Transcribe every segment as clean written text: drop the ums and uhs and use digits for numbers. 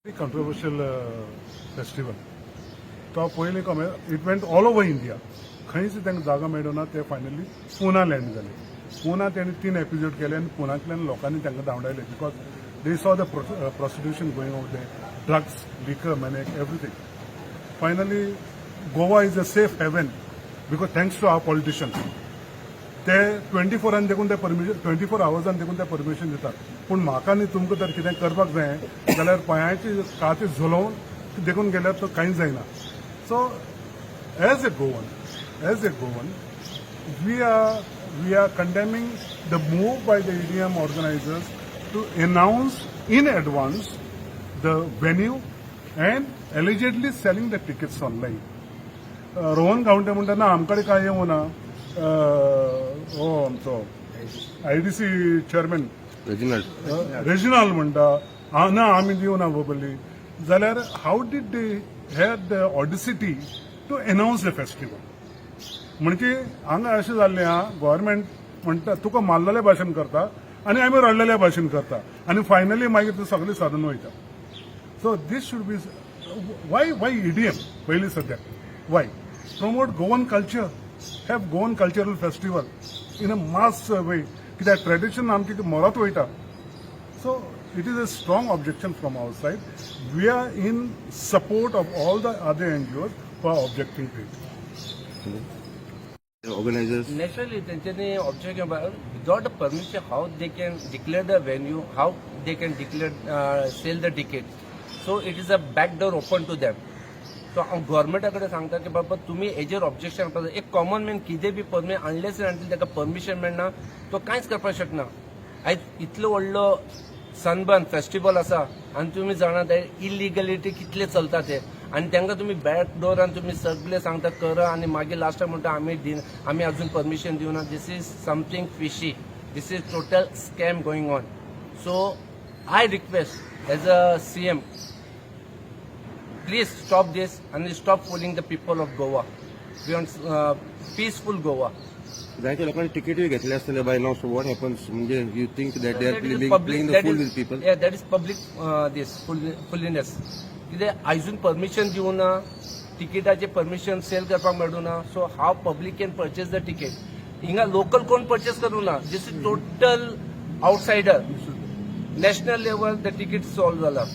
Controversial festival तो पयलीं कमे it went all over India. खंयच तांकां जागा मेळना. ते फायनली पुना लँड जाले. पुना तेणी तीन एपिसोड केले आनी पुनांतल्यान लोकांनी तांकां धांवडायले because they saw the prostitution going out there, drugs, liquor, man, everything. Finally, Goa is a safe haven because thanks to our politician. ते 24 आन देखून ते परमिशन, 24 आवर्सान देखून ते परमिशन दितात. पूण म्हाका न्ही तुमकां तर कितें करपाक जाय जाल्यार पांयाची काती झोलोवन देखून गेल्यार तो कांयच जायना. So as a Goan, as a Goan, we are condemning the move by the EDM organizers to announce in advance the venue and allegedly selling the tickets online. Rohan Khaunte म्हणटा, ना, आमकडे काय येवना. हो, आमचो आयडीसी चेअरमॅन रेजिनाल्ड. रेजिनाल्ड म्हणटा, ना, आमी दिवना बबली. जाल्यार how did they had the audacity to announce the festival? म्हणजे हांगा अशें जाल्लें आहा, गव्हर्मेंट म्हणटा तुका मारलेले भाशेन करता आनी आमी रडलेल्या भाशेन करता आनी फायनली मागीर ते सगळे साधून वयता. So this should be, why EDM? पयली सद्याक why promote Goan culture? Have Goan cultural festival in a mass way, कित्याक ट्रेडिशन आमची मरत वयता. So it is a strong objection from our side. We are in support of all the other NGOs who are objecting to it. Organisers. Naturally, तेंच्यांनी objection. Without the permission, how they can declare the venue? How they can declare, sell the ticket? So it is a back door open to them. So हांव गव्हर्मेंटा कडेन सांगता की बाबा, तुमी हेजेर objection करपाक जाय. एक कॉमन मॅन कितें बी परमिशन, अनलेस अनटील ताका परमिशन मेळना, तो कांयच करपाक शकना. आयज इतलो व्हडलो सनबर्न फेस्टिवल आसा आनी तुमी जाणा ते इलिगलिटी कितले चलता ते. आनी तांकां तुमी बॅक डोरान तुमी सगळे सांगता करा आनी मागीर लास्टाक म्हणटा आमी अजून परमिशन दिवना. This is something fishy. This is total scam going on. So I request as a CM, please stop this and stop fooling the people of Goa. We want peaceful Goa. जायत्या लोकांनी तिकेटूय घेतले आसतले by now. So what happens? म्हणजे you think that they are That is playing public, the that fool is, with people? Yeah, that is public this foolishness. कितें आयजून permission दिवना, तिकीटाचे permission sale करपाक मेळना, so how public can purchase the ticket? हिंगा local कोण purchase करूं ना. This is total outsider. National level the ticket solve जाला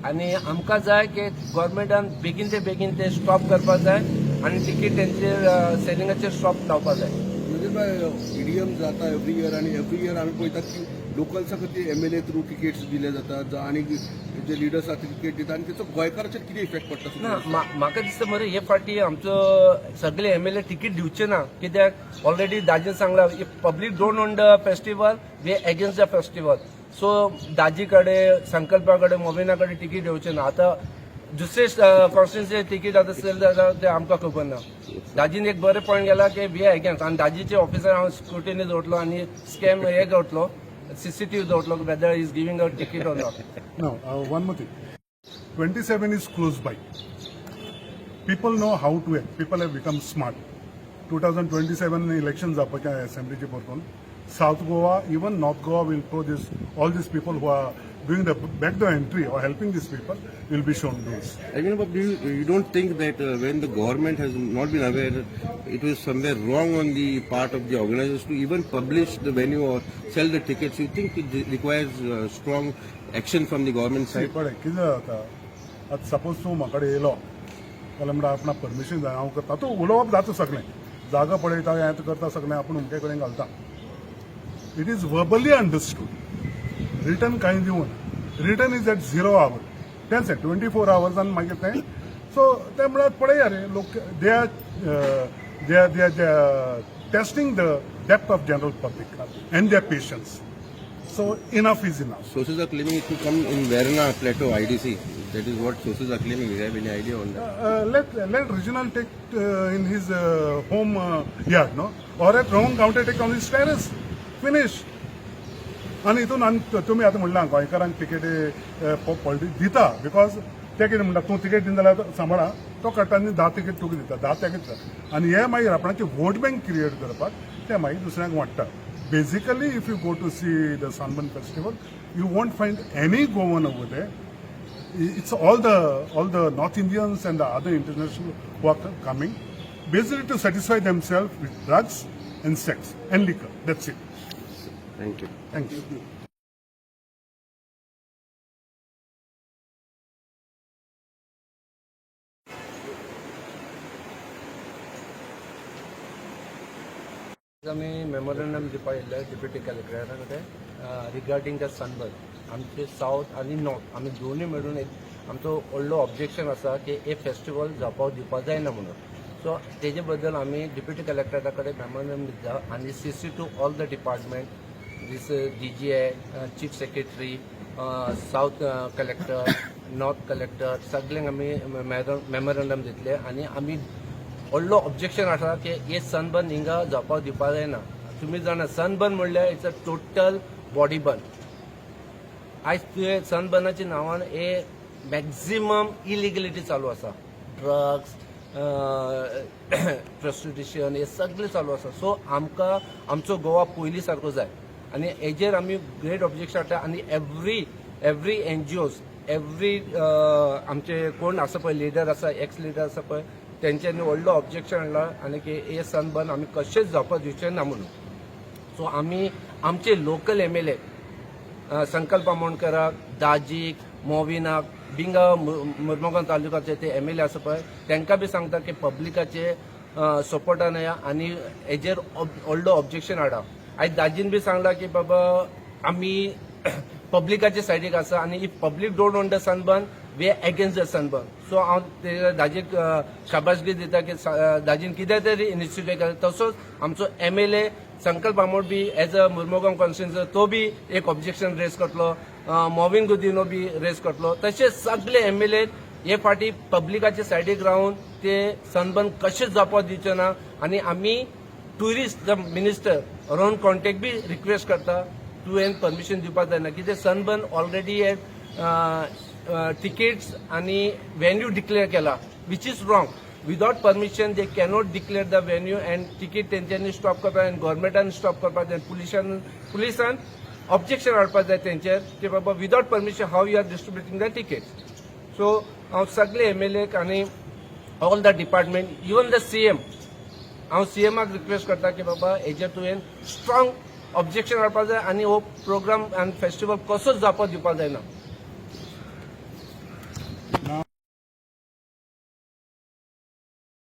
आनी आमकां जाय की गव्हर्मेंटान बेगीन ते बेगीन ते स्टॉप करपाक जाय आनी तिकीट तेंचेर सेलिंगाचेर स्टॉप लावपाक जाय. म्हणजे ईडीएम जाता एव्हरी इयर आणि एव्हरी इयर आमी पळयतात की लोकल्सा खातीर एमएलए थ्रू तिकेट्स दिले जातात आणि जे लिडर्स आसा ते तिकेट दितात आणि तेचो गोंयकाराचेर कितें इफेक्ट पडटा? ना, म्हाका दिसता मरे, हे फाटी आमचो सगळे एमएलए तिकीट दिवचे ना, कित्याक ऑलरेडी दाजीन सांगला, if public don't want the festival, we against the festival. So दाजी कडेन, संकल्पा कडेन, मोबिना कडेन तिकीट दिवचे ना. आतां दुसरे कॉन्स्टिट्युन्सी तिकीट आतां सेल जाता ते आमकां खबर ना. दाजीन एक बरें पॉयंट गेला की we against. आनी दाजीचे ऑफिसार हांव स्क्रुटिनी दवरतलो आनी स्कॅम हे दवरतलो, CCTV दवरतलो, whether is giving a ticket or not. Now, one more thing. 27 is close by. People know how to act. People have become smart. 2027 election जावपाचे असेंब्लीचे परतून. South Goa, even North Goa will throw this, all these people who are doing the backdoor entry or helping these people will be shown doors. I mean, but you don't think that when the government has not been aware, it was somewhere wrong on the part of the organizers to even publish the venue or sell the tickets? You think it requires strong action from the government side? पळय, कितें जाता, आतां suppose तूं म्हाका कडेन येयलो जाल्यार म्हणटा आपणाक परमिशन जाय, हांव करता. तूं उलोवप जाता, सगळें जागो पळयता, हें करता, सगळें आपूण अमके कडेन घालता. It is verbally understood. Written कांय दिवन, written is at 0 hour. तेंच 24 आवर्सान मागीर तें. सो तें म्हळ्यार पळया रे, लोक they are testing the depth of general public and their patience. So enough is enough. Sources are claiming it to come in Verna Plateau, IDC. That is what sources are claiming. Do you have any idea on that? Let Reginald take in his home yard, no? Or at Rohan Khaunte take on his terrace. Finish. आनी हितून आनी तुमी आतां म्हणलां गोंयकारांक तिकेटी politics दिता, because ते कितें म्हणटा, तूं तिकेट दिना जाल्यार सांबाळा. तो काडटा आनी 10 तिकेट तुका दिता, 10 तेका दिता आनी हे मागीर आपणाचे वोट बँक क्रिएट करपाक ते मागीर दुसऱ्यांक वांट्टा. Basically, if you go to see the Sunburn Festival, you won't find any Goan over there. It's all the North Indians and the other international who are coming, basically to satisfy themselves with drugs and sex and liquor. That's it. Thank you. Thank you. आमी memorandum दिवपाक येयल्ले deputy कलेक्टरा कडेन regarding the sunburn. आमचे south आनी north आमी दोनूय मेळून एक आमचो व्हडलो ऑब्जेक्शन आसा की हे फेस्टिवल जावपाक दिवपाक जायना म्हणून. सो तेजे बद्दल आमी डिप्युटी कलेक्टरा कडेन मेमोरंडम दिता आनी CC to all the department, this DGI, chief secretary, south collector, north collector, सगल्यांक आमी मेमोरंडम दितले. आनी आमी व्हडलो ऑब्जेक्शन आसा की हे सनबर्न हिंगा जावपाक दिवपाक जायना. तुमी जाणा, सनबर्न म्हणल्यार it's a total body burn. आयज तुवें सनबर्नाच्या नांवान हे मॅक्झिमम इलिगलिटी चालू आसा, ड्रग्स, प्रोस्टिट्युशन हे सगळें चालू आसा. सो आमकां आमचो गोवा पयलीं सारको जाय आनी हेजेर आमी ग्रेट ऑब्जेक्शन हाडटा. आनी एवरी एनजीओज, एवरी आमचे कोण आसा पळय, लिडर आसा, एक्स लिडर आसा पळय, तेंच्यांनी व्हडलो ऑब्जेक्शन हाडला आनी की हे सनबर्न आमी कशेंच जावपाक दिवचें ना म्हणून. सो आमी आमचे लोकल एमएलए संकल्प आमोणकराक, दाजीक, मोविनाक, बिंगा मुर्मुगांव तालुक्याचे ते एमएलए आसा पळय, तांकां बी सांगता की पब्लिकाचे सपोर्टान या आनी हेजेर व्हडलो ऑब्जेक्शन हाडा. आयज दाजीन बी सांगला की बाबा, आमी पब्लिकाचे सायडीक आसा आनी if public don't want the sunburn, we are against the sunburn. So हांव ते दाजीक शाबासकी दिता की दाजीन कितें तरी इनिशिएटीव केलें. तसोच आमचो MLA Sankalp Amonkar be as a Mormugao constituency तो बी एक ऑब्जेक्शन रेज करतलो, मोविन गुदिनो बी रेज करतलो. तशेंच सगळे एमएलए हे फाटी पब्लिकाचे सायडीक रावन ते सनबर्न कशेंच जावपाक दिवचे ना. आनी आमी ट्युरिस्ट मिनिस्टर रोहन खंवटेक बी रिक्वेस्ट करता, तुवें परमिशन दिवपाक जायना, कित्याक सनबर्न ऑलरेडी हे तिकेट्स आनी व्हेन्यू डिक्लेअर केला, which is wrong. Without permission they cannot declare the venue and ticket. तेंच्यांनी स्टॉप करपाक आनी गव्हर्मेंटान स्टॉप करपाक जाय, पुलिसान ऑब्जेक्शन हाडपाक जाय तेंचेर की बाबा, without permission how you are distributing the ticket? So हांव सगळे एमएलए आनी all the department, even the CM, हांव सीएमाक रिक्वेस्ट करता की बाबा, हेजेर तुवें स्ट्रॉंग ऑब्जेक्शन हाडपाक जाय आनी हो प्रोग्राम आनी फेस्टिवल कसोच जावपाक दिवपाक जायना.